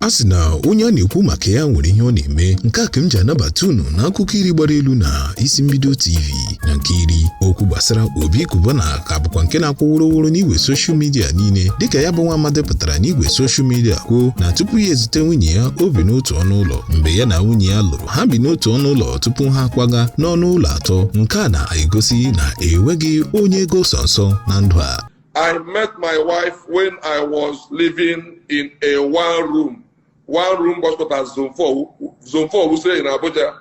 A sị na onye a na-ekwu maka ya nwere ihe ọ na-eme. Nke a ka m ji anabata unu n'akụkọ iri gbara elu na Isi Mbido TV. Na nke iri, okwu gbasara Obi Cubana ka bụkwa nke na-akwụ wụrụwụrụ n'igwe social media niile, dịka ya bụ nwa amadi pụtara n'igwe social media kwuo na tupu ya ezute nwunye ya, o bi n'otu ọnụ ụlọ. Mgbe ya na nwunye ya lụrụ, ha bi n'otu ọnụ ụlọ tupu ha kwaga n'ọnụ ụlọ atọ. Nke a na-egosi na enweghị onye ego sọ nsọ na ndụ a. I met my wife when I was living in a one room boys quarters, Zone 4, Zone 4, Wuse in Abuja.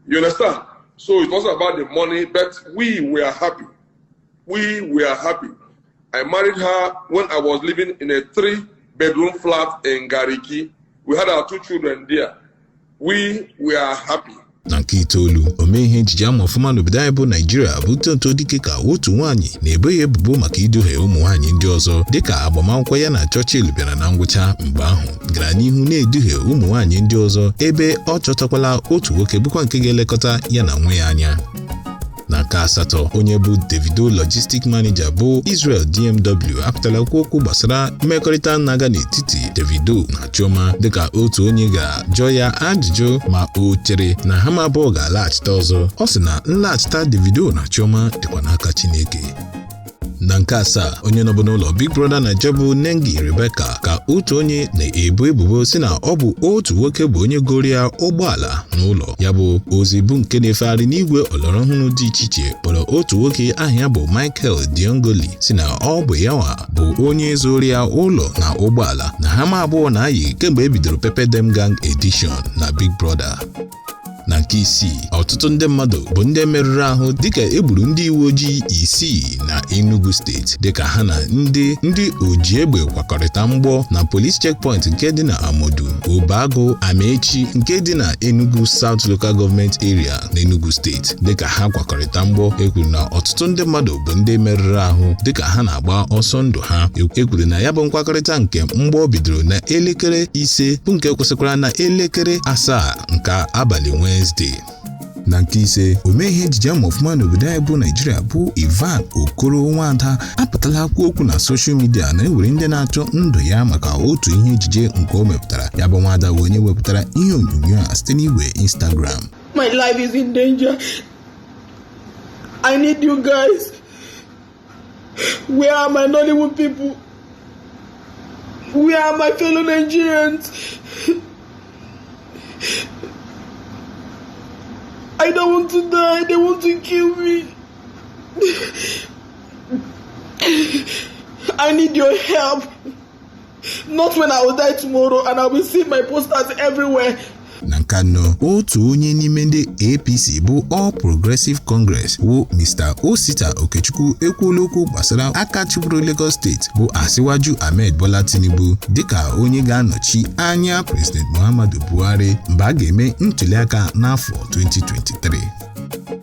You understand? So it wasn't about the money, but we were happy. We were happy. I married her when I was living in a three-bedroom flat in Gariki. We had our two children there. We were happy. Na nke itoolu, omee ihe ejije ama ọfụma n'obodo anyị bụ Naijiria bụ Tonto Dike ka otu nwaanyị na-ebo ya ebubo maka iduhie ụmụ nwaanyị ndị ọzọ, dịka agbamakwụkwọ ya na Churchill bịara na ngwụcha. Mgbe ahụ gara n'ihu na-eduhie ụmụ nwaanyị ndị ọzọ, ebe ọ chọtakwala otu nwoke bụkwa nke ga-elekọta ya na nwa ya anya. Na nke asatọ, onye bụ Davido logistic manager bụ Israel DMW apụtala okwu okwu gbasara mmekọrịta na-aga n'etiti Davido na Chioma, dịka otu onye ga-ajụ ya ajụjụ ma o chere na ha ma abụọ ga-alaghachite ọzọ. Ọ sị na nlaghachita Davido na Chioma dịkwa n'aka Chineke. Na nke asaa, onye nọbụ n'ụlọ Big Brother Naija bụ Nengi Rebecca ka otu onye na-ebo ebubo si na ọ bụ otu nwoke bụ onye goro ya ụgbọala n'ụlọ ya. Bụ ozi bụ nke na-efegharị n'igwe ọlọrọ ọhụrụ dị iche iche kpọrọ otu nwoke aha ya bụ Michael Diongoli, si na ọ bụ yanwa bụ onye zụrụ ya ụlọ na ụgbọala, na ha ma abụọ na-ayị kemgbe e bidoro Pepper Dem Gang edition na Big Brother. Na nke isii, ọtụtụ ndị mmadụ bụ ndị merụrụ ahụ dịka egburu ndị uwe ojii isii na Enugu Steeti, dịka ha na ndị oji egbe kwakọrịta mgbọ na police checkpoint nke dị na Amodu Obago Amaechi nke dị na Enugu South Local Government Area na Enugu Steeti. Dịka ha kwakọrịta mgbọ, ekwuru na ọtụtụ ndị mmadụ bụ ndị merụrụ ahụ dịka ha na-agba ọsọ ndụ ha. Ekwuru na ya bụ nkwakọrịta nke mgbọ bidoro na elekere 5, bụ nke kwụsịkwara na elekere 7 nke abalị Wenezdee. Na nke ise, omee ihe ejije ama ọfụma n'obodo anyị bụ Naijiria bụ Ivan Okoro Nwada apụtala kwuo okwu na social media na ewere ndị na-achọ ndụ ya maka otu ihe ejije nke o mepụtara. Ya bụ nwada bụ onye wepụtara ihe onyonyo a site n'igwe Instagram. My life is in danger. I need you guys. Where are my Nollywood people? Where are my fellow Nigerians? I don't want to die. They want to kill me. I need your help. Not when I will die tomorrow and I will see my posters everywhere. Na nke anọ, otu onye n'ime ndị APC bụ All Progressive Congress wụ Mr. Osita Okechukwu ekwuola okwu gbasara aka chịburu Lagos Steeti bụ Asiwaju Ahmed Bola Tinubu dịka onye ga-anọchi anya President Muhammadu Buhari mgbe a ga-eme ntuliaka n'afọ 2023.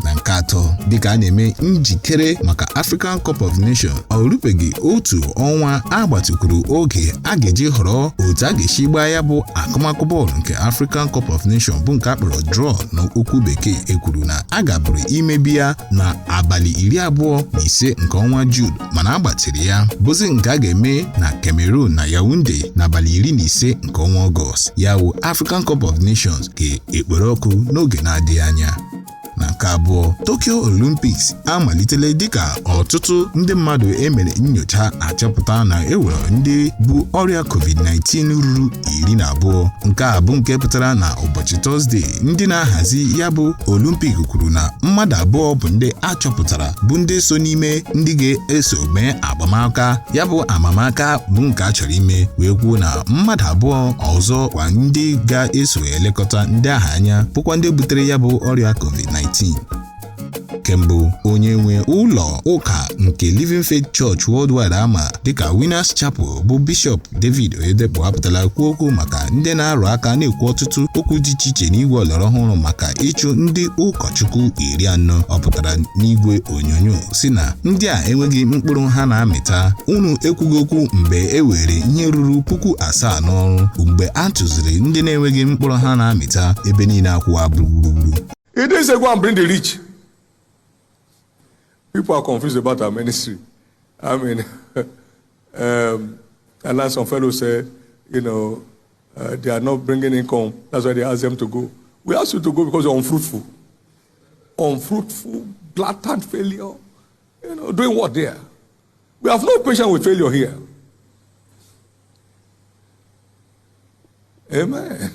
Na nke atọ, dịka a na-eme njikere maka African Cup of Nations, ọ rubeghị otu ọnwa agbatịkwuru oge a ga-eji họrọ otu a ga-esi gbaa ya bụ akụmakụ bọọlụ nke African Cup of Nations, bụ nke a kpọrọ draw n'okwu bekee. Ekwuru na a gaburu imebi ya na abalị 25 nke ọnwa Juun, mana agbatịrị ya, bụzi nke a ga-eme na Cameroon na Yaounde n'abalị 15 nke ọnwa Ọgọst. Ya wụ African Cup of Nations ga-ekpere ọkụ n'oge na-adịghị anya. Na nke abụọ, Tokyo Olympics amalitela, dịka ọtụtụ ndị mmadụ emere nyocha achọpụta na enwere ndị bụ ọrịa COVID-19 ruru 12. Nke a bụ nke pụtara na ụbọchị Tọzdee. Ndị na-ahazi ya bụ Olympic kwuru na mmadụ abụọ bụ ndị achọpụtara bụ ndị so n'ime ndị ga-eso mee agbamaka ya bụ amamaka bụ nke a chọrọ ime, wee kwuo na mmadụ abụọ ọzọ kwa ndị ga-eso elekọta ndị ahụ anya bụkwa ndị butere ya bụ ọrịa COVID-19. Kembụ, onye nwe ụlọ ụka nke Living Faith Church Worldwide ama dịka Winners Chapel bụ Bishọp David Oyedepo apụtala kwuo okwu maka ndị na-arụ aka na-ekwu ọtụtụ okwu dị iche iche n'igwe ọlọrọ ọhụrụ maka ịchụ ndị ụkọchukwu 40. Ọ pụtara n'igwe onyonyo si na ndị a enweghị mkpụrụ ha na-amịta. Unu ekwughị okwu mgbe e were ihe ruru 7,000 n'ọrụ, mgbe a chụziri ndị na-enweghị mkpụrụ ha na-amịta, ebe niile akwụwa gburugburu. He didn't say go and bring the rich. People are confused about our ministry. I mean, and like some fellows say, They are not bringing income. That's why they ask them to go. We ask you to go because you're unfruitful. Unfruitful, blatant failure. Doing what there? We have no patience with failure here. Amen.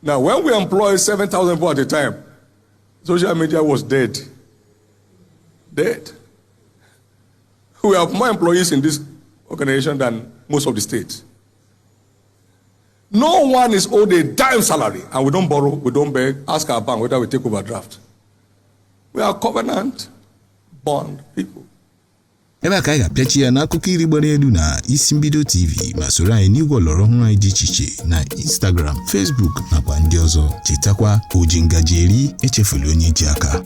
Now, when we employ 7,000 people at a time, social media was dead. Dead. We have more employees in this organization than most of the states. No one is owed a dime salary, and we don't borrow, we don't beg. Ask our bank whether we take overdraft. We are covenant bond people. Ebe a ka anyị ga-apịachi ya n'akụkọ iri gbara elu na Isi Mbido TV, ma soro anyị n'igwe ọlọrọ ọhụrụ anyị dị iche iche na Instagram, Facebook nakwa ndị ọzọ. Chetakwa, o ji ngaji eri echefula onye ji aka.